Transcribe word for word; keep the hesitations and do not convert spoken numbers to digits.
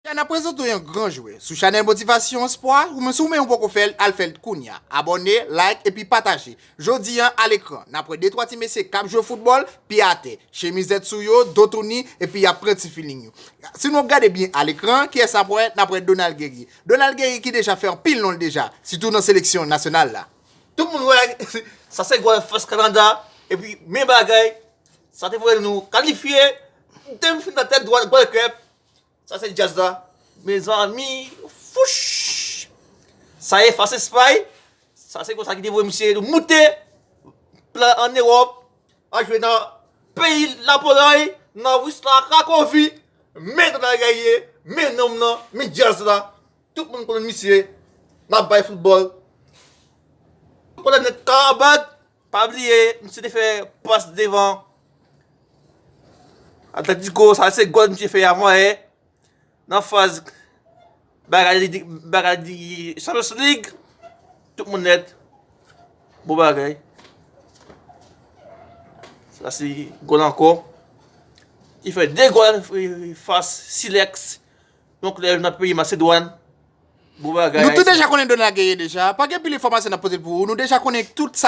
N ap prezante w yon gran jwè sou chanèl Motivasyon Espwa, ou menm si w menm ou poko fè l, al fè l kounye a. Abòne, like epi pataje. Jodi a, alekran, n ap wè de twa ti mesye k ap jwe foutbòl, pye atè, chemizèt sou yo, do touni, epi y ap pran ti feeling yo. Si nou gade byen alekran, kiyès n ap wè? N ap wè Donald Guerrier. Donald Guerrier ki deja fè anpil non l deja, sitou nan seleksyon nasyonal la. Tout moun wè, sa se gòl fas Kanada, epi men bagay, sa te voye nou kalifye, demi final tèt dwat Gold Cup, sa se djaz la. Mezanmi, fouch! Sa e fas Espay, sa se konsa ki te voye misye moute plan an Ewòp, al jwe nan peyi Lapolòy, nan Wisla Krakovi, men Donald Guerrier, men nonm nan, men djaz la. Tout moun konnen misye, n ap bay foutbòl. Konnen nèt Karabag, pa bliye, misye te fè pas devan Atletico, sa se gòl misye fè avan yè. Nan faz bagay li, bagay li Champions League, tout moun nèt. Bon bagay. Sa se gòl ankò. Li fè de gòl, eh, fas Silex, yon klèb nan peyi Masedwàn. Bon bagay. Nou tou deja konnen Donald Guerrier deja. Pa gen pil enfòmasyon n ap pote pou ou. Nou deja konnen tout sa